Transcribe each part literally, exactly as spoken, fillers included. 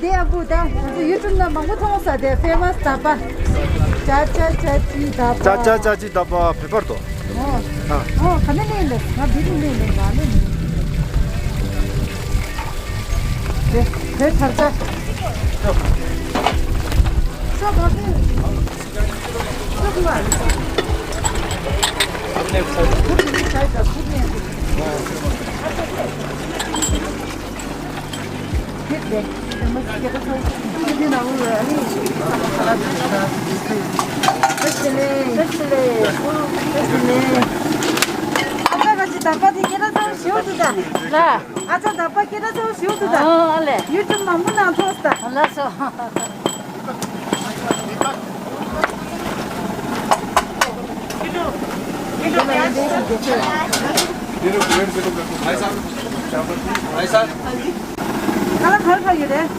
དེ་ཡག་པོ་ད་ང་ཚོ་ཡུ་ཊུབ་ནང་མང་པོ་མཐོང་ས་དེ་ཕེ་མ་སི་ད་པ། ཅ་ཅ་ཅ་ཅི་ད་པ། ཅ་ཅ་ཅ་ཅི་ད་པ་བོད་པར་དོ། ཨོ། ཨ། ཨོ་ག་ནས་ལེན་ལེ་ང་བི་རི་ལེན་ལེ་ང་ལེན་ལེ། དེ་དེ་ཐར་ཅ། ཤོ་ག་ཕེ། ཤོ་ག་ཕེ། ཨ་ཅག་ད་པ་སྐད་གྲགས་ཚ་བོ་ཞིག་འདུག་ད། ཨ་ལས། ཡུ་ཊུབ་མང་པོ་ནང་ཐོག་ད། ལགས་སོ། ཁ་ལག་ག་རེ་ཡོད་རེད།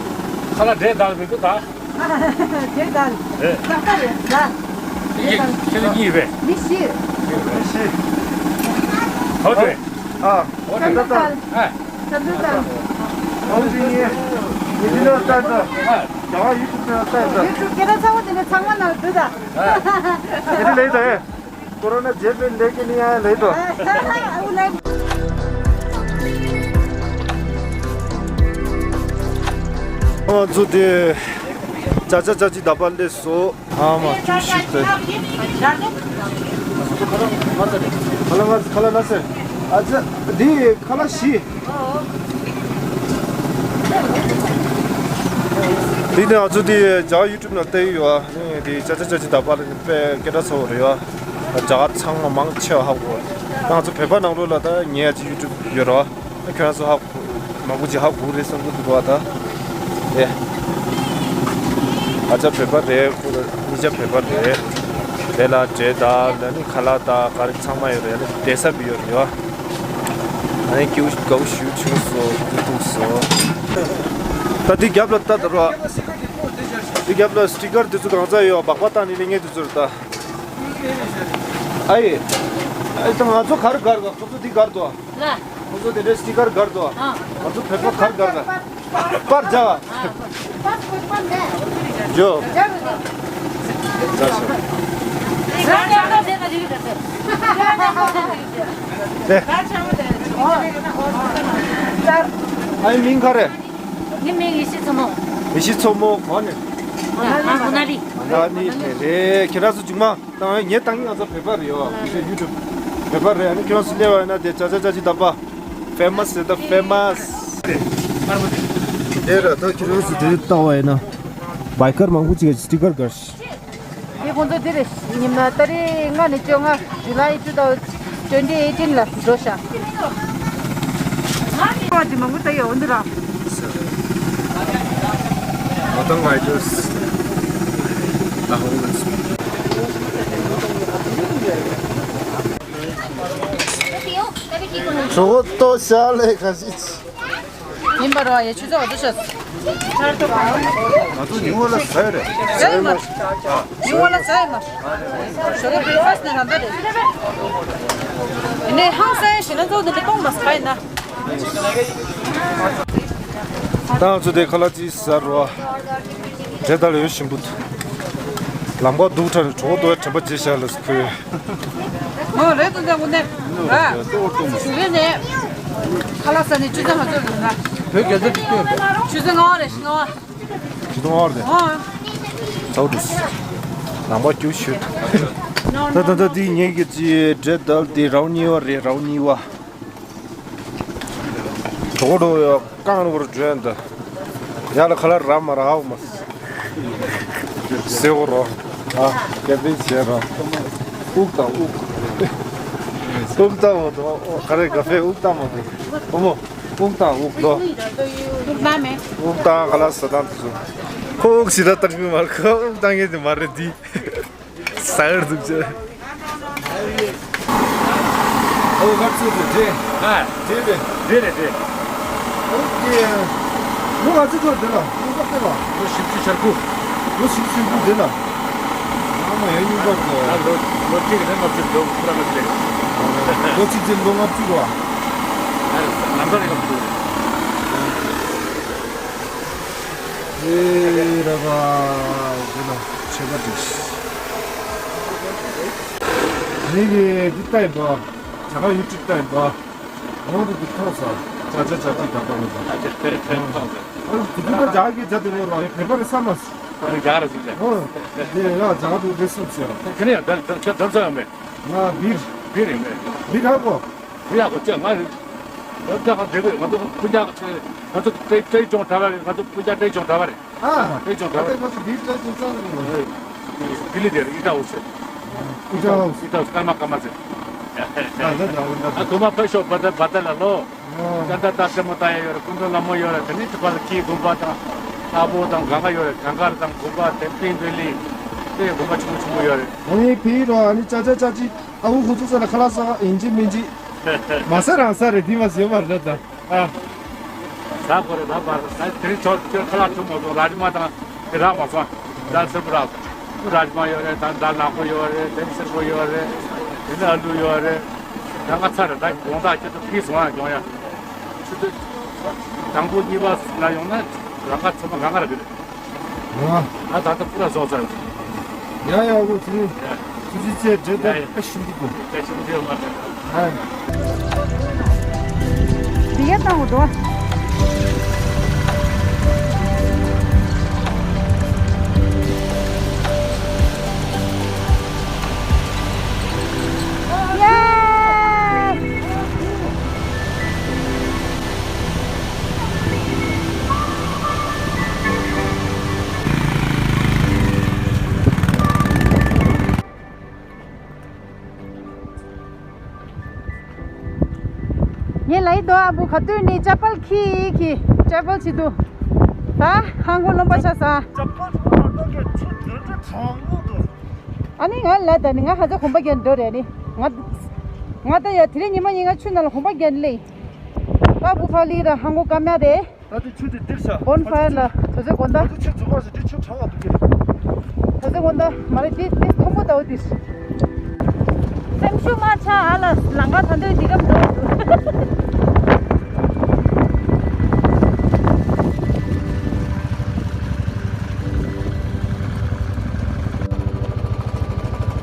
ཁ་ལག་འབྲས་དང་མི་འདུག་ད། འབྲས་དང་། རེད། ད་ལྟ་རེད་ད། ཁྱེད་ཁྱེད་ལ་གཉིས་རེད། མི་བཞི། མི་བཞི། ཧོ་དེ། ཨ། ཧོ་དེ། ད་ལྟ། ཨ། ཨོ་ཇི་ནི། ཡི་ཇི་ནི་ལྟར་དུ། རྒྱ་གར་ཡུ་ཊུབ་ནང་ལྟར་དུ། ཡུ་ཊུབ་སྐད་གྲགས་ཚ་བོ་དེ་ནི་ཚང་མ་ནང་འདུག་ད། དེ་ནི་ལས་དང་། ཀོ་རོ་ན་རྗེས་པའི་ལས་ཀྱི་ནི་ཡང་ལས་དང་། ཨོ་ཚོ་དེ། ཅ་ཅ་ཅ་ཅི་ད་པ་ལས་སོ། ཨ་མ་བཅུ་བཞི་སྟེ། ཁ་ལག་ཁ་ལག་ན་སེ། ཨ་ཅག་འདི་ཁ་ལག་བཞི། འདི་ནི་ང་ཚོ་འདི་རྒྱ་གར་ཡུ་ཊུབ་ནང་བལྟས་ཡོད་ཨ། ནི་འདི་ཅ་ཅ་ཅ་ཅི་ད་པ་ལ་ནི་དཔེ་སྐད་གྲགས་ཚ་བོ་རེད་ཨ། རྒྱ་གར་ཚང་མ་མང་ཆེ་བ་ཧ་གོ། ང་ཚོ་བོད་པ་ནང་ལོགས་ལ་ད་ཉེ་ཡ་ཅིག་ཡུ་ཊུབ་ཡོད་རེད་ཨ། ཁྱོད་རང་ཚོ་ཧ་གོ་མང་པོ་ཅིག་ཧ་གོ་རེད་བསམ་གྱི་འདུག་བ་ད། ཨེ། ཨ་ཅག་བོད་པ་རེད། ཁོ་གཉིས་ཆ་བོད་པ་རེད། དེ་ལ་འབྲས་དང་ལ་ནི་ཁ་ལག་དང་ག་རེ་ཚང་མ་ཡོད་རེད། ལ་ནི་བསྡད་ས་བི་ཡོད་རེད་བ། ཨ་ནི་སྐྱིད་པོ་དགའ་པོ་ཞུ་བྱུང་སོ་འདི་འདུག་སོ། ད་འདི་རྒྱབ་ལ་ལྟ་དར་བ། འདི་རྒྱབ་ལ་སི་ཊི་ཀར་འདི་ཚོ་གང་ཚ་ཡོད་པགས་པ་བཏང་ནི་ལེན་མཁན་འདི་ཚོ་རེད་ད། ཨ་ཡེ། ཨ་ཡེ་ད་ང་ཚོ་ག་རེ་གར་ག་ཁོ་ཚོ་འདི་གར་དོ། ལ། ཁོ་ཚོ་དེ་འདྲའི་སི་ཊི་ཀར་གར་དོ། ཨ། ང་ཚོ་བོད་པ་གར་གར་ག་པར་བྱ་བ། ཇོ། ཇོ། ཨའི་མིང་ག་རེ། ངའི་མིང་ཡེ་ཤེས་མཚོ་མོ། ཡེ་ཤེས་མཚོ་མོ་ག་ནས། ང་མོ་ན་ལི། ང་ནི་རེད་ཁྱེད་རང་ཚོ་ཇུང་མ། ད་ངས་བཏང་ཡིན། ང་ཚོ་བོད་པ་རེད་ཡོ། དེ་ཚོ་ཡུ་ཊུབ་བོད་པ་རེད། ཨ་ནི་ཁྱེད་རང་ཚོ་སླེབས་པ་ཡིན་ན་དེ་ཅ་ཅ་ཅ་ཅི་ད་པ། ཕེ་མ་སི་རེད་ད་ཕེ་མ་སི། དེ་ར་ད་ཁྱེད་རང་ཚོ་དེ་ལྟ་བ་ཡིན་ན། བའི་ཀར་མང་པོ་ཅིག་གི་སི་ཊི་ཀར་གར་ཤི། དེ་ཁོང་ཚོ་དེ་རེད། ཉི་མ་ཏ་རིག་ལྔ་ནས་བཅོ་ལྔ། July two thousand twenty eighteen ལ་འགྲོ་ཤག་ང་ཅི་མང་པོ་ད་ཡོང་འདི་ར། ང་དང་ང་ཅོས། ད་ཧོང་ལ་སུ། གྲོགས་ཏོ་ཤ་ལེ་ཁ་ཤི། ཡིན་པ་ར་ཡ་ཆུ་ཚོད་འོ་དོ་ཤ། ང་ཚོ་ཉིན་མོ་ལ་ཟ་ཡོད་རེད། ཟ་ཡོད་མ། ཉིན་མོ་ལ་ཟ་ཡོད་མ། ཞོགས་པ་བྷི་རེག་ཕ་སི་ནས་ད་ལྟ་རེད། ཡིན་ནའི་ཧང་སང་ཞེ་ན་ཚོགས་འདི་འདྲ་གཏོང་མ་ཟ་ཡིན་ན། ད་ང་ཚོ་དེ་ཁ་ལག་ཅིག་ཟ་རོ། འབྲས་དང་ལ་ཡོད་ཞིམ་པོ། ལམ་ཁ་སྡུག་དྲགས་ནས་གྲོགས་པོ་དེ་དྲན་པ་བརྗེད་བཞག་ལ་ཁུལ། ཨོ་རེད་དུ་འདྲ་དངོས་གནས། ཨ། ཞུ་གི་ནས། ཁ་ལག་ཟ་ནས་ཆུ་ཚོད་ང་ཚོ་ལུས་ན། བོད་རྒྱལ་ཚབ་ཀྱི་སྟོན། ཆུ་ཚོད་ལྔ་པ་རེད་ལྔ་པ། ཆུ་ཚོད་ལྔ་པ་རེད། ཨོ། ཚའོ་དུས། ནང་པ་རྒྱུ་ཞུ། ད་ད་ད་འདི་ངེད་ཀྱི་ཅི་འབྲས་དང་འདི་རའུ་གཉིས་པ་རེད་རའུ་གཉིས་པ། གྲོགས་པོ་ཡོད་རྐང་རུ་བར་བརྗོད་འདི། ཡ་ལ་ཁ་ལ་ར་མ་ར་ཧའོ་མ། སེ་བོ་རོ། ཨ་ཀེ་པི་ཆེ་རོ། དབུགས་དང་དབུགས། དབུགས་དང་མོ་དོ་ཁ་རེ་ཀ་ཧྥེ་དབུགས་དང་མོ་དོ། བུ་མོ། དབུགས་དང་དབུགས་དོ། དབུགས་དང་མེ། དབུགས་དང་ཁ་ལ་ས་དང་དུ། ཁོ་དབུགས་ཞི་ད་ལྟར་མི་མར་ཁོ་དབུགས་དང་ངེས་དུ་མ་རེད་དི། ཟ་ཡར་འདུག་ཅེ། ཨོ་ང་ཚོ་དེ་དེ། ཨ། དེ་རེད། དེ་རེད་དེ། ཨོ་དེ། ལོ་ང་ཚོ་ཚོ་དེ་ལ་ལོ་ཟླ་དེ་ལ། ལོ་བཞི་བཅུ་ཞེ་དགུ། ལོ་བཞི་བཅུ་ཞེ་དགུ་དེ་ལ། ང་མ་ཡ་ཡུ་བར་དུ། ཨ་ལོ་ལོ་གཅིག་རེ་ལྔ་བཅུ་ལོ་ཁོ་ར་ང་ཚོ་ལས། ལོ་གཅིག་ཚེ་ལོ་ལྔ་བཅུ་རོ། ཨ་ལམ་ཁ་རེ་ལྔ་བཅུ། ཨེ་ར་བ། འདི་ལ་ཆད་པ་འདུག་རེད་གི། འདི་ལྟ་ཡིན་པ། ཇ་ག་ཡུ་ཊུབ་ལྟ་ཡིན་པ། འོང་དུ་འདི་ཐོག་ས། ཇ་ཇ་ཇ་ཇི་ད་ད་ལ་ད། ཨ་ཇ་ཕེ་ཕེ་ཐོག་ས། ཨ་འདི་འདི་ད་ཇ་གི་ཇ་དེ་ལོ་ར་ཡི་བེ་པ་རེ་ས་མ་སི། ཨ་ཇ་ག་ར་ཟིག་ཇ། ཨོ། འདི་ཡ་ཇ་ག་དུ་རེ་སུ་ཆེ་ར། ཁེ་ནི་ཡ་ད་ད་ད་ད་ཡ་མེད། ང་བིར། བིར་ཡིན་མེད། བིར་ཧ་གོ། བིར་ཧ་གོ་ཅེ་ང་། ང་ད་ག་འདི་གི་ང་ཚོ་སྤུན་ཀྱག་ང་ཚོ་ཏྲེ་ཏྲེ་ཅོང་གྲྭ་བ་རེད། ང་ཚོ་སྤུན་ཀྱག་ཏྲེ་ཅོང་གྲྭ་བ་རེད། ཨ། ཏྲེ་ཅོང་གྲྭ་བ་རེད། ང་ཚོ་བིར་ཏྲེ་ཅོང་གྲྭ་བ་རེད། ལྡི་ལི་དེར་ཨི་ཏྲ་འོ་ཚེ། ཨི་ཏྲ་འོ་ཚེ། ཨི་ཏྲ་སྐར་མ་སྐར་མ་ཚེ། ད་ད་ད་ད་ད་ད་དུ་མ་ཕ་ཤོ་བ་ད་བ་ད་ལ་ལོ། ཨ། ཅན་ད་ད་སེ་མོ་ད་ཡ་ཡོད་རེད། སྐུ་མདུན་ལྷ་མོ་ཡོད་རེད། དེ་ནས་དེ་བར་ལ་ཁྱིའི་དགོན་པ་དང་། ལྷ་བོ་དང་གངས་དཀར་ཡོད་རེད། གངས་དཀར་དང་དགོན་པ་དེ་པིང་བེ་ལི། དེ་དགོན་པ་ཆུང་ཆུང་ཡོད་རེད། ཨ་ནི་ཕི་རོ་ཨ་ནི་ཅ་ཅ་ཅ་ཅི། ཨ་ཁུ་ཁོ་ཚོ་ས་ལ་ཁ་ལག་ཟ་ཡིན་གཅིག་མིན་གཅིག་མ་ཟ་རང་ཟ་རེད། དེ་མ་ཟ་ཡོད་མ་རེད་ད། ཨ། ཟ་དགོས་རེད་ད་པར། ད་དེ་རིང་ཆོག་ཁྱོད་ཁ་ལག་ཐུབ་མ་སོང་། ར་ཇི་མ་དང་དེ་རག་མ་སོང་། དཱལ་སེར་པོ་རག་སོང་། ར་ཇི་མ་ཡོད་རེད། ད་དཱལ་ནག་པོ་ཡོད་རེད། དེ་སེར་པོ་ཡོད་རེད། དེ་ནས་ཨ་ལུ་ཡོད་རེད། ད་ང་ཚར་རེད། ད་དགོང་དག་ཁྱེད་ཚོ་ཕི་སོང་ཡ་གྱོང་ཡ། ཆུ་ཚོད་དང་པོ་གཉིས་པ་ལ་ཡོང་ན་རང་ག་ཚོད་མ་གང་ག་ར་གི་རེད། ཨ། ད་ལྟ་ཕུ་ར་བཟོ་ཚར། ཡ་ཡ་འོ་ཚེ་རིང་། ཡ། ཚེ་རིང་ཚེ་འདྲེ་ད་ཡ་ཡ། ཨ་ཤིན་ཏུ་གོ། ཡ་ཤིན་ཏུ་མ་རེད། ཨ། འདི་ཡ་བཏང་འོ་དོ། ཡ། ངས་ལབ་ཡི་འདུག་ཨ་བུ་ག་དུས་ནི་ཅ་པལ་ཁྱི་ཁྱི་ཅ་པལ་བྱེད་དུ། ད་ཧང་གོ་རློན་པ་ཆགས་ས། ཅ་པལ་ཆུ་ནང་ལྟ་གི་ཆུ་དོན་ཆུ་གྲང་མོ་འདུག་ཨ་ནི་ང་ལ་ད་ནི་ང་ཧ་ཅང་གོམ་པ་རྒྱག་འགྲོ་རེད་ནི། ང་ང་ད་ཡ་དེ་རིང་ཉི་མ་ཉིན་ང་ཆུ་ནང་ལ་གོམ་པ་རྒྱག་ནི་ལེ། ཨ་བུ་ཕ་ལི་ར་ཧང་གོ་ཀ་མ་རེད། ད་དེ་ཆུ་དེ་འདིར་ཤ། བོན་ཕ་ཡར་ལ་ད་ཚོད་དགོན་ད། ད་ཚོད་ཆུ་རྫོང་བ་ཟེར་དེ་ཆུ་གྲང་བ་འདུག་གི། ད་ཚོད་དགོན་ད་མ་རེད། དེ་དེ་མཐོན་པོ་ལྟ་བུ་དེ། སེམས་ཤུགས་མ་ཆག་ཨ་ལ་ལང་ཀ་ད་འདོད་འདི་གམ་འགྲོ་འདུག་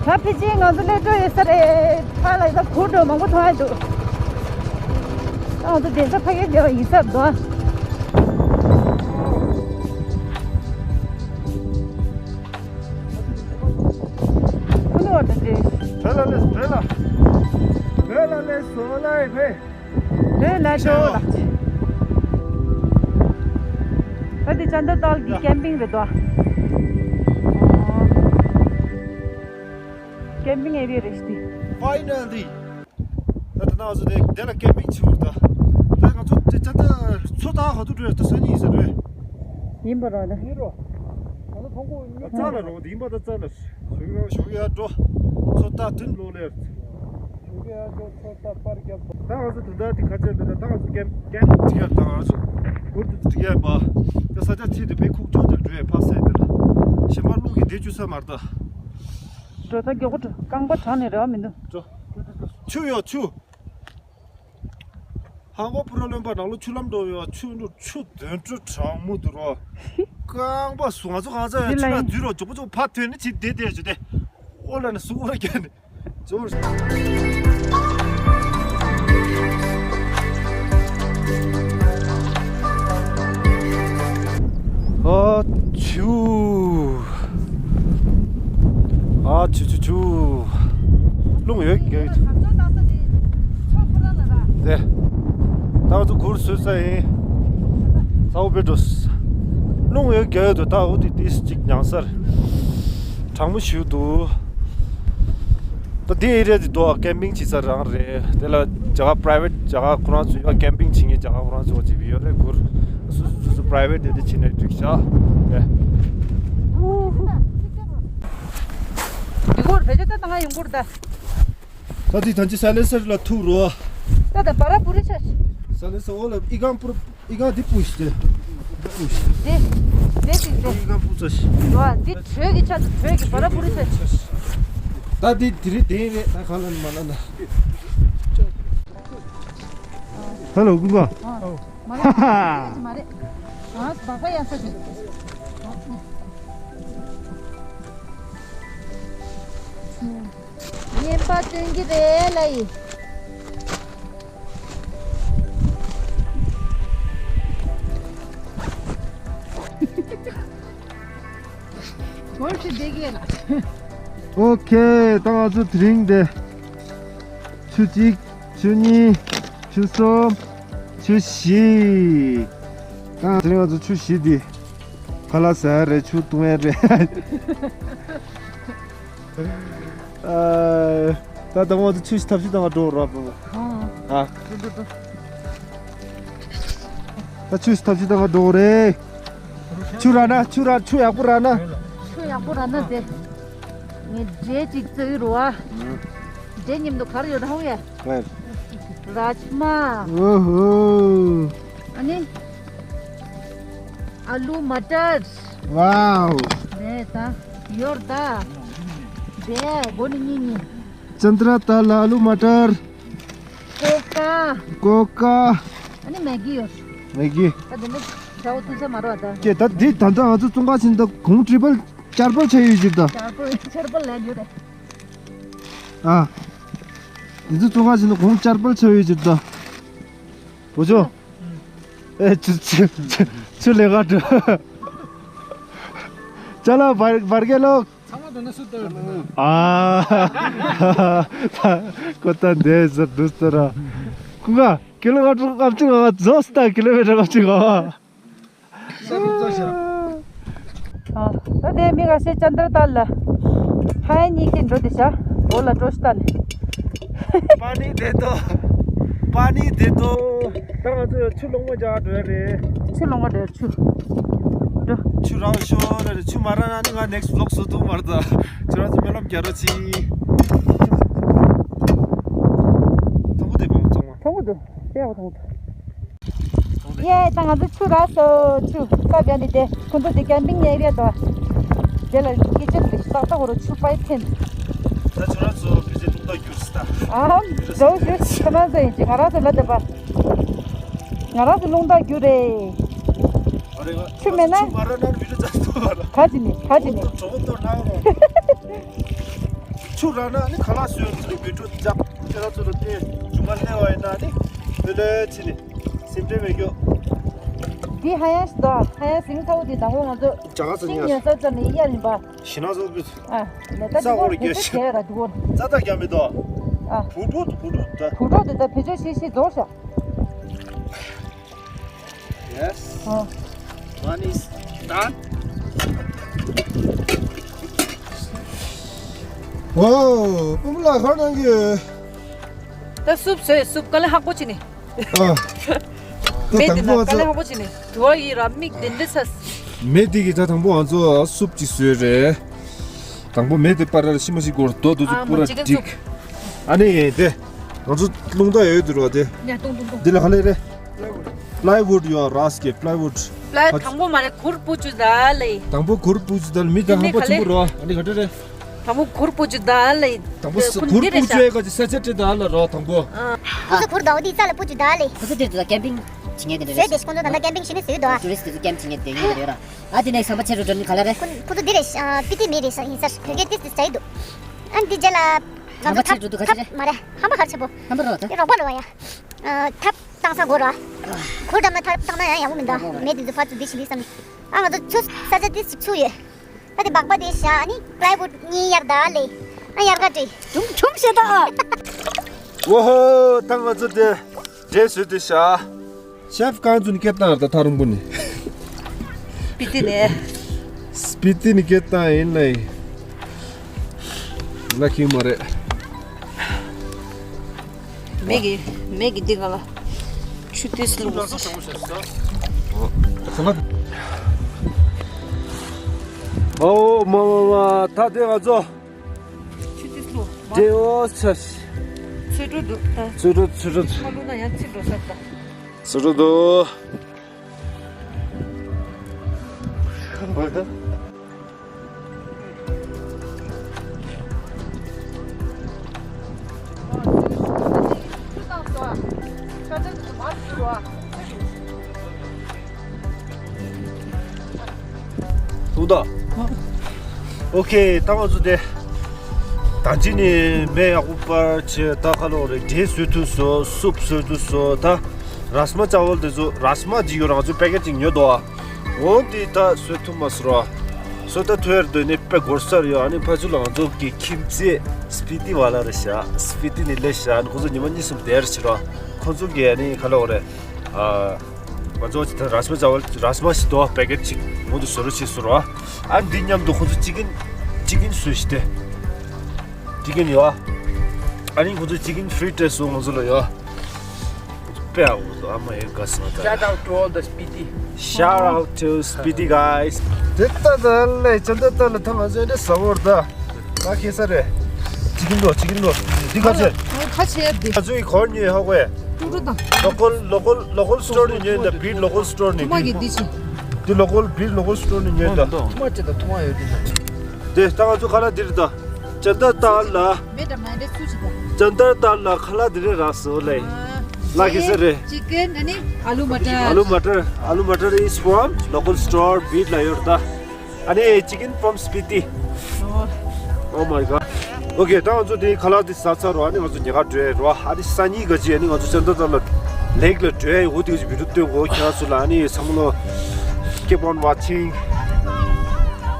ད་ཕི་ཅི་ང་ཚོ་སླེབས་འགྲོ་ཡོད་ས་རེད། ཕ་ལ་ཡི་ད་གུར་འགྲོ་མང་པོ་མཐོང་ཡ་འདུག་ང་ཚོ་གདན་ས་ཕ་གིར་བསྡད་པ་ཡིན་ས་འདུག་ཁོ་ནི་བར་དུ་འདྲེ། བོད་ལ་སླེབས། བོད་ལ། བོད་ལ་སླེབས་སོང་ལ་ཡི་བོད། བོད་ལ་ཤོག་ལ། ད་འདི་ཅན་དར་ཏཱལ་གྱི་ཀེམ་པིང་རེད་དོ། ཀེམ་པིང་ཨེ་རི་ཡ་རེད་ཤི། Finally། ད་ད་ནང་བཟོ་དེ་དེ་ལ་ཀེམ་པིང་བྱེད་འོར་ད། ད་ང་ཚོ་དེ་ཅན་དར་མཚོ་ཐང་ཧ་དུ་འགྲོ་ཡ་ད་སང་ཉིན་ཡིན་ས་རེད། ཡིན་པ་རེད་ད། ཡིན་རོ། ང་ཚོ་ཐོང་གོ་ཡིན། རྩ་ལ་རོ་དེ་ཡིན་པ་ད་རྩ་ལ། ཞུགས་ཡ་ཞུགས་ཡ་འགྲོ། མཚོ་ཐང་དུན་ལོ་ལེར། ཞུགས་ཡ་འགྲོ་མཚོ་ཐང་པར་རྒྱབ། ད་ང་ཚོ་དུན་ད་དེ་ཁ་ཆེ་མེད་ད། ད་ང་ཚོ་ཀེམ་ཀེམ་ཏི་ཀེར་ད་ང་ཚོ་གུར་དུ་ཏི་ཀེར་པ། ད་ས་ཆ་ཚིག་དེ་པའི་ཁུག་ཅོ་དེར་འགྲོ་ཡ་ཕ་སེ་དེ་ལ། ཞེན་པ་རླུང་གི་དེ་ཆུ་ས་མར་ད། འགྲོ་ད་མགྱོགས་པོ་འགྲོ། རྐང་པ་གྲང་ནས་རེ་བ་མི་འདུག་འགྲོ། ཆུ་ཡོད་ཆུ། ཧང་གོ་པུ་ར་རློན་པ་ནང་ལོ་ཆུ་ལམ་འགྲོ་ཡོད། ཆུ་འགྲོ་ཆུ་དོན་གྲུ་གྲང་མོ་འདུག་རོ། རྐང་པ་སུ་ང་ཚོ་གང་ཚ་ཡོད་འདི་ཆུ་ལ་ན་ཡིན། འཛུལ་རོ་མགྱོགས་པོ་མགྱོགས་པོ་ཕ་ཐོན་ནི་ཆི་བདེ་བདེ་ཞུ་དེ། ཨོ་ལ་ནི་སུ་ཨོ་ལ་ཀྱ་ནི། ཨ་ཆུ། ཨ་ཆུ་ཆུ་ཆུ། རླུང་ཡོད་ཀྱི། དེ། ད་ང་ཚོ་གུར་བཟོས་ཚར་ཡིན། ས་འོག་པའི་འགྲོ། རླུང་ཡོད་ཀྱི་ཡོད་དུ་ད་འོ་དེ་ཏིས་གཅིག་མྱང་སར། གྲང་མོ་ཞིག་འདུག་ད་འདི་ཨེ་རི་ཡ་འདི་དུ་ཀེམ་པིང་བྱེད་ས་རང་རེད། དེ་ལ་རྒྱ་གར་པ་རའི་ཝེཊ་རྒྱ་གར་ཁོ་རང་ཚོ་ཡོད། ཀེམ་པིང་བྱེད་མཁན་རྒྱ་གར་ཁོ་རང་ཚོ་བྱེད་པ་ཡོད་རེད། གུར་སོ་སོ་སོ་སོ་པ་རའི་ཝེཊ་དེ་འདྲ་བྱེད་ན་འགྲིག་ཤག་ཨེ། ཡུ་གུར་བེད་སྤྱོད་ད་ང་ཡུ་གུར་ད། ད་དེ་ཐང་ཅི་སཱ་ལེན་སར་ལ་ཐུག་རོ། ད་ད་བ་ར་བུ་རི་ཆ། སཱ་ལེན་སར་འོ་ལ་ཨི་ཀང་པུར། ཨི་ཀ་འདི་སྤུ་ཞིག་སྟེ། འདི་སྤུ་ཞིག་དེ། དེ་དེ་དེ། ཨི་ཀ་སྤུ་ཚ་ཞིག་འགྲོ་བ་འདི་དྲོད་ཀྱི་ཆ་དུ་དྲོད་ཀྱི་བ་ར་བུ་རི་ཆ་ཞིག་ད་འདི་དེ་རིང་བདེན་རེད། ད་གང་ལ་ནི་མ་ལ་ན། ཧེ་ལོ་ཀུན་དགའ། ཨ། མ་རེད། མ་རེད། ཨ་སྦག་པ་ཡ་ས་དེ། སེམས་པ་བཙོན་གྱི་རེད་ལ་ཡིན། ཨོ་ཁེ། ད་ང་ཚོ་དེ་རིང་དེ། ཆུ་གཅིག་ཆུ་གཉིས། ཆུ་གསུམ། ཆུ་བཞི། ད་དེ་རིང་ང་ཚོ་ཆུ་བཞི་འདི། ཁ་ལག་ཟ་ཡ་རེད། ཆུ་བཏུང་ཡ་རེད། ཨ། ད་ད་ང་ཚོ་ཆུ་ཞིག་ཐབས་ཤེས་བཏང་ག་འགྲོ་རོགས། ཨ། ཨ། འགྲོ་འགྲོ་འགྲོ། ད་ཆུ་ཞིག་ཐབས་ཤེས་བཏང་ག་འགྲོ་རེད། ཆུ་རག་ན། ཆུ་རག་ཆུ་ཡག་པོ་རག་ན། ཆུ་ཡག་པོ་རག་ན་དེ། ངས་འབྲས་གཅིག་བཙལ་རོགས། ཨ། འབྲས་མཉམ་དུ་ག་རེ་ཡོད་ན་ཧོང་ཡ། ཧོང་། རཱཇ་མ། ཨོ་ཧོ། ཨ་ནི། ཨ་ལུ་མ་ཏར། ཝའོ། རེད་ད། ཡོར་ད། རེད། སྒོ་ནས་གཉིས་གཉིས། ཅན་ཏྲ་དཱལ་ལ་ཨ་ལུ་མ་ཏར། ཀོ་ཀ། ཀོ་ཀ། ཨ་ནི་མེ་གི་ཡོད། མེ་གི། ད་དེ་ནི་ཞའོ་ཐུ་ས་མ་རོ་ད། ཀྱེ་ད་འདི་ད་ལྟ་ང་ཚོ་བཙོང་ག་ཕྱིན་ད་གོང་ཏྲི་པལ་ཅར་པལ་ཆགས་ཡོད་ཅིག་ད། ཅར་པལ་ཅར་པལ་ལས་ཡོད་རེད། ཨ། འདི་ཚོ་བཙོང་ག་ཕྱིན་ད་གོང་ཅར་པལ་ཆགས་ཡོད་ཅིག་ད། བུ་ཆུང་། ཨེ་ཆུ་ཆུ་ཆུ་ཆུ་ལེན་ག་འགྲོ། ཅ་ལག་བར་བར་གེ་ལོག་ཚང་མ་དོ་ན་སུ་ལྟ་བར་འདུག་ཨ། ཁོ་ད་འདས་ཟེར་འདུག་ཟེར་ར། ཁོ་ག་ཀི་ལོ་མི་ཊར་ལྔ་བཅུ་ང་ལྔ་རྫོགས་སྟ། ཀི་ལོ་མི་ཊར་ལྔ་བཅུ་ང་ལྔ། ཨ། ད་དེ་མི་ཁ་ཤས་ཅན་ཏྲ་དཱལ་ལ། ཕ་ཡ་གཉིས་ཀྱིས་འགྲོ་དེ་ཤ། འོ་ལ་འགྲོ་ཤི་ད་ནི། པ་ནི་དེ་ཏོ། པ་ནི་དེ་ཏོ། ད་ང་ཚོ་ཆུ་ལོང་མ་རྒྱག་འགྲོ་ཡ་རེད། ཆུ་ལོང་མ་འགྲོ་ཡ་ཆུ། འགྲོ། ཆུ་རག་ཤོ་རེད། ཆུ་མ་རག་ན་ནི་ང་ནེག་སི་ཝི་ལོག་བཟོ་ཐུབ་མ་རེད་ད། ཁྱོད་རང་ཚོ་སྨོན་ལམ་རྒྱག་རོགས་གྱིས། དང་པོ་དེ་བོང་བཙོང་བ། དང་པོ་དེ། དེ་ཡག་པོ་དང་པོ་དེ། ཡེ། ད་ང་ཚོ་ཆུ་རག་སོ། ཆུ་སྐབས་ཡང་འདི་དེ་ཁོང་ཚོ་དེ་ཀེམ་པིང་ཨེ་རི་ཡ་དོ། དེ་ལ་སྐད་ཆ་དེ་ཏག་ཏག་འོ་རོ་ཆུ་པའི་ཕན། ད་ཁྱོད་རང་ཚོ་ཕལ་ཆེར་རླུང་རྟ་རྒྱུགས་སི་ད། ཨ་ཧམ། ཟོ་ཞུ་ཁྱོད་རང་ཚོ་ཡིན་གྱི་ང་རང་ཚོ་ལ་དེ་པ། ང་རང་ཚོ་རླུང་རྟ་རྒྱུགས་རེད། ཨ་རེ་ང་ཆུ་མེད་ན། ཆུ་མ་རག་ན་བི་ཌི་ཡོ་རྩ་ཐུབ་པ་ལ། ག་ཅི་ནི་ག་ཅི་ནི། གྲོགས་པོ་གཏོར་གནང་རོགས། ཆུ་རག་ན་ནི་ཁ་ལག་བཟོས་ཚུལ་བི་ཌི་ཡོ་རྒྱག་ཁྱེད་རང་ཚོ་ལ་བསྟན། རྒྱུ་མ་སླེབས་པ་ཡིན་ན་ནི་ལྷོད་ལྷོད་བྱས་ནས་སེམས་ཁྲལ་མེད་རྒྱུ། འདི་ཧ་ཡང་ཞིག་འདུག་ཧ་ཡང་ཟིང་ཚ་བོ་འདི་དང་པོ་ང་ཚོ་རྒྱ་གར་ཚོ་ཉོས་ས་ཙམ་ནས་ཡར་ཡིན་པ། ཞི་ན་ཚོ་བུ། ཨ། ལས་ད་ས་འོག་ལ་རྒྱ་ཞི། ར་འདུག་རྩ་ད་རྒྱ་མི་འདུག་ཨ། བུ་ཕྲུག་ཏུ་བུ་ཕྲུག་ད། བུ་ཕྲུག་དེ་ད་བེད་སྤྱོད་ཤེས་ཤེས་རྫོགས་ཤག Yes. ཨ། One is done. ཝའོ། པུ་མུ་ལ་ག་རེ་གནང་གི་ཡོད། ད་སུབ་བཟོས། སུབ་དཀའ་ལས་ཁག་པོ་བྱས་ནས། ཨ། མེ་དེ་ན་དཀའ་ལས་ཁག་པོ་བྱས་ནས་དུ་བ་ཡི་ར་མིག་དེ་འདྲ་ཚ། མེ་དེ་གི་ད་དང་པོ་ང་ཚོ་སུབ་ཅིག་བཟོས་རེད། དང་པོ་མེ་དེ་པར་ར་ཤི་མ་ཤི་སྐོར་རྡོ་དུ་ཨ་པུ་ར་མ་ཅི་ཀན་ཀྲིག་སུབ། ཨ་ནི་དེ་ང་ཚོ་རླུང་རྟ་ཡོད་དུ་རོ་དེ། ཡ་ཏུང་ཏུང་ཏུང་། འདི་ལ་ཧ་ལས་རེད། པ་ལའི་ཝུཌ་ཡོད་ར་སི་ཀེ་པ་ལའི་ཝུཌ། པ་ལའི་དང་པོ་མ་རེད། གུར་པུ་ཅུ་ད་ལེ། དང་པོ་གུར་པུ་ཅུ་ད་ལེ། མི་ད་ཧམ་པ་ཆེན་པོ་རོ། ཨ་ནི་ག་འདྲ་རེད། དང་པོ་གུར་པུ་ཅུ་ད་ལེ། དང་པོ་ཁུར་པུ་ཅུ་ཡ་ག་ཅི་ས་ཆ་ཏྲེ་ད་ལ་རོ་དང་པོ། ཁོ་ཚོ་གུར་དོ་དེ་རྩ་ལ་པུ་ཅུ་ད་ལེ། ཁོ་ཚོ་དེ་ཚོ་ཀེམ་པིང་བྱེད་མཁན་དེ་འདྲ་རེད། བཟོས་ཏེ་ཁོང་ཚོ་ད་ལྟ་ཀེམ་པིང་བྱེད་ནས་བཟོས་དོ། ཊུ་རི་སི་ཊི་དེ་ཚོ་ཀེམ་བྱེད་མཁན་དེ་ཡིན་གྱི་རེད་ར། ཨ་དེ་ནས་ཟམ་པ་ཆེ་རུ་འགྲོ་ནི་ག་ལ་རེད། ཁོ་ཁོ་ཚོ་འདི་རེད། ཨ། པི་ཏི་མི་རེད་ས་ཡིན་ས་བོད་སྐད་ཏིས་ཏིས་བྱ་ཡི་འདུག་ཨ་འདི་རྗེས་ལ་ང་ཧམ་པ་ཚོ་ཆེ་རུ་འགྲོ་ག་ཚོད་རེད། ཐབ་མ་རེད། ཧམ་པ་ཧར་ཆེ་པོ། ཧམ་པ་རོ་ད། དེ་རོགས་པ་རོ་ཡ། ཨ། ཐབ་བཏང་ས་དགོས་རོ། གུར་བཏང་ན་ཐབ་བཏང་ན་ཡང་ཡག་པོ་མི་འདུག་མེ་དེ་ཚོ་ཕར་ཚུར་འདི་ཞིག་འདི་བསམ་ནས། ཨ་ང་ཚོ་ཆུ་ས་ཆ་ཏིས་ཅིག་ཆུ་ཡོད། ད་དེ་སྦག་སྦག་དེ་བཞག་ཨ་ནི་པ་ལའི་ཝུཌ་གཉིས་ཡར་ད་ལེ། ཨ་ཡར་ག་ཏྲེ། ཁྲུམ་ཁྲུམ་བྱེད་ད། ཝོ་ཧོ། ད་ང་ཚོ་དེ་འབྲས་བཟོས་ཏེ་བཞག་ཤེཕ་གང་ཚོ་ནི་སྐད་བཏང་ད་ཐག་རིང་པོ་ནི། སྤི་ཏི་ནས། སྤི་ཏི་ནི་སྐད་བཏང་ཡིན་ལེ། ལ་ཁྱི་མ་རེད། མེ་གི་མེ་གི་འདི་ག་ལ་ཆུ་ཏིས་ལུག་ཨོ་མ་མ་མ་ད་དེ་ང་ཚོ་ཆུ་ཏིས་ལུག་དེ་ཨོ་ཆ་ཚོད་འགྲོ་འདུག་ད། ཚོད་འགྲོ་ཚོད་འགྲོ། མ་ལུག་ན་ཡང་ཚིག་འགྲོ་ས་ད། ཚོད་འགྲོ་འདུག་ཐུག་ད། ཨོ་ཁེ། ད་ང་ཚོ་དེ། ད་ཅི་ནི་མེ་ཡག་པོ་པར་ཆེ་ད་ཁ་ལོ་རེ་འབྲས་བཟོས་དུས་སོ་སུབ་བཟོས་དུས་སོ་ད་རཱས་མ་ཅ་ཝལ་དེ་ཚོ་རཱས་མ་ཅིག་ཡོད་རང་ཚོ་པེ་ཀེ་ཊི་ཅིག་ཉོས་འདུག་ཨ། འོ་འདི་ད་བཟོས་ཐུབ་མ་སོང་ར། བཟོ་ད་ཐུབ་ཡར་འདོད་ནི་དཔེ་གོར་སར་ཡོད། ཨ་ནི་ཕ་ཚུ་ལ་ང་ཚོ་གི་ཁྱིམ་མཚེས་སྤི་ཏི་བ་ལ་རེ་ཤག་སྤི་ཏི་ནི་ལེ་ཤག་ཨ་ནི་ཁོ་ཚོ་ཉི་མ་གཉིས་གསུམ་དེར་ཕྱིན་ར། ཁོ་ཚོ་གི་ཨ་ནི་ཁ་ལོ་རེ། ཨ། ང་ཚོ་ཅི་ད་རཱས་མ་ཅ་ཝལ་རཱས་མ་ཞིག་འདུག་པེ་ཀེ་ཊི་ཅིག་ངོ་དུ་བཟོ་རོགས་བྱེད་ཟེར་རོ། ཨ་འདི་མཉམ་དུ་ཁོ་ཚོ་ཅི་ཀིན་ཅི་ཀིན་བཟོས་ཤི་སྟེ། ཅི་ཀིན་ཡོད། ཨ་ནི་ཁོ་ཚོ་ཅི་ཀིན་ཕི་རི་ཊར་སོང་ང་ཚོ་ལ་ཡོད། དཔེ་ཨ་འུ་ཨ་མ་ཡོད་ག་སོང་ད། Shout out to all the Spiti. Shout out to Spiti guys. དེ་ལྟ་ད་ལེ་ཅན་ད་ད་ལ་ཐང་ང་ཚོ་འདི་ཟ་བོར་ད། ད་ཁེ་ས་རེད། ཅི་ཀིན་འདུག་ཅི་ཀིན་འདུག་འདི་ག་ཚོད། ཁ་ཆེ་འདི། ང་ཚོའི་གོར་ཉོས་ཧ་གོ་ཡ། ཀྲུ་ཀྲུ་དང་། ལོ་ཀལ་ལོ་ཀལ་ལོ་ཀལ་སི་ཊོར་ནས་ཉོས་ད་བིར་ལོ་ཀལ་སི་ཊོར་ནས། ཐུ་མ་གི་འདི་ཅི། འདི་ལོ་ཀལ་བིར་ལོ་ཀལ་སི་ཊོར་ནས་ཉོས་ད། ཐུ་མ་ཅི་ད་ཐུ་མ་ཡོད་འདི་ན། དེ་ད་ང་ཚོ་ཁ་ལག་འདིར་ད། ཅན་ད་ཏར་ལ། མེ་ད་མ་འདྲེ་སུ་ཅི་ད། ཅན་ད་ཏར་ལ་ཁ་ལག་འདི་རེད་རག་སོ་ལེ། ལ་ཁེ་ས་རེད། ཅི་ཀིན་ཨ་ནི་ཨ་ལུ་མ་ཊར། ཨ་ལུ་མ་ཊར། ཨ་ལུ་མ་ཊར་is from local store བིར་ལ་ཡོད་ད། ཨ་ནི་ཅི་ཀིན་from Spiti. Oh my god. Okay, ད་ང་ཚོ་དེ་ཁ་ལག་དེ་ཟ་ཚར་རོ། ཨ་ནི་ང་ཚོ་ཉེ་ཁ་འགྲོ་ཡ་རོ། ཨ་ནི་སང་ཉིན་ག་ཅི་ཨ་ནི་ང་ཚོ་ཅན་ད་ཏར་ལ་ལེག་ལ་འགྲོ་ཡ་ཡོད། དེ་ག་ཅི་བི་ཌིའོ་སྟོན་གོ་ཁྱེད་རང་ཚོ་ལ། ཨ་ནི་ཚང་མ་ལོ། Keep on watching.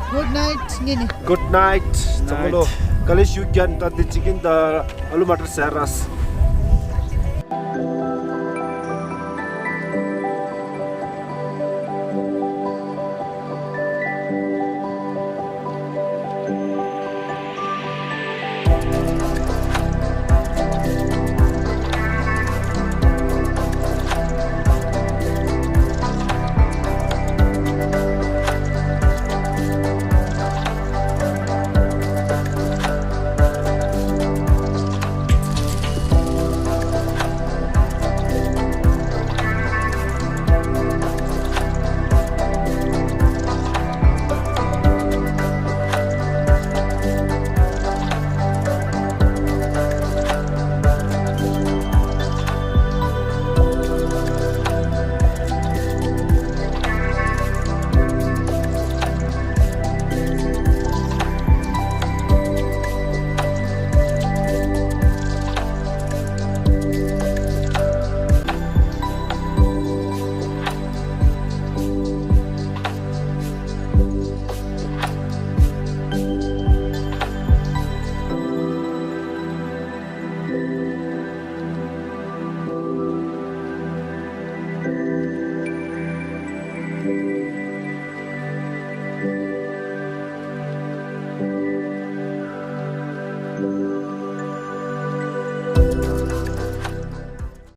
Good night ངེ་ནི། Good night. ཚང་མ་ལོ། ག་ལེ་ཞུ་རྒྱན་ད་དེ་ཅི་ཀིན་ད་ཨ་ལུ་མ་ཊར་ཟ་ར།